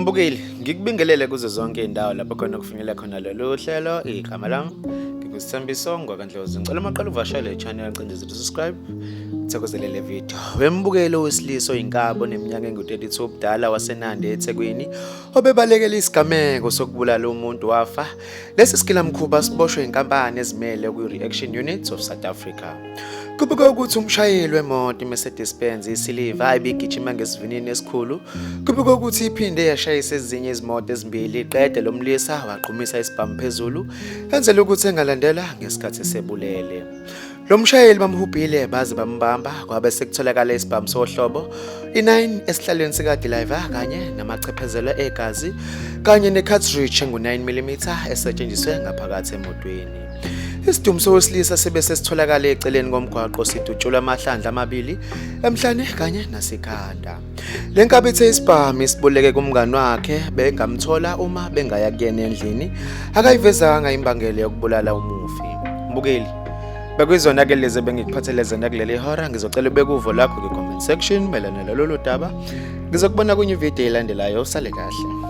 Mbukeli, ngikubingelele kuzo zonke izindawo lapho khona kufinyelela khona lolu hlelo. Igama lami nginguSithembiso ngwakaNdlozi. Ngicela umaqala uvashele i-channel cindezela subscribe thokozele le video. Wembukeli owesilisa oyinkabo oneminyaka engu-32 ubudala waseNanda eThekwini obebalekela isigameko sokubulala umuntu wafa. Lesi sigilamkhuba siboshwe inkampani ezimele kwi-Reaction Unit of South Africa. Kubikwa ukuthi umshayeli wemoto iMercedes-Benz isiliva ibigijima ngesivinini esikhulu. Kubikwa ukuthi iphinde yashayisa ezinye izimoto ezimbili qede lo mlisa waqhumisa isibhamu phezulu enzela ukuthi engalandela ngesikhathi esebulele. Lo mshayeli bamhubhile baze bambamba kwabe sekutholakala isibhamu sohlobo i-9 esihlalweni sikadilayiva kanye namachephezelo egazi kanye ne-cartridge engu-9 mm esetshenziswe ngaphakathi emotweni. Isidumbu sowesilisa sibe sesitholakala eceleni komgwaqo sidutshulwa amahlandla amabili emhlane kanye nasekhanda. Le nkabi ithe isibhamu isiboleke kumngani wakhe bengamthola uma bengaya kuyena endlini. Akayivezanga imbangela yokubulala umufi. Mbukeli, bekuyizona ke lezi ebengikuphathele zona kuleli hora. Ngizocela ubeke uvo lwakho kwi-comment section mayelana nalolu daba. Ngizokubona kwenye ividiyo elandelayo. Usale kahle.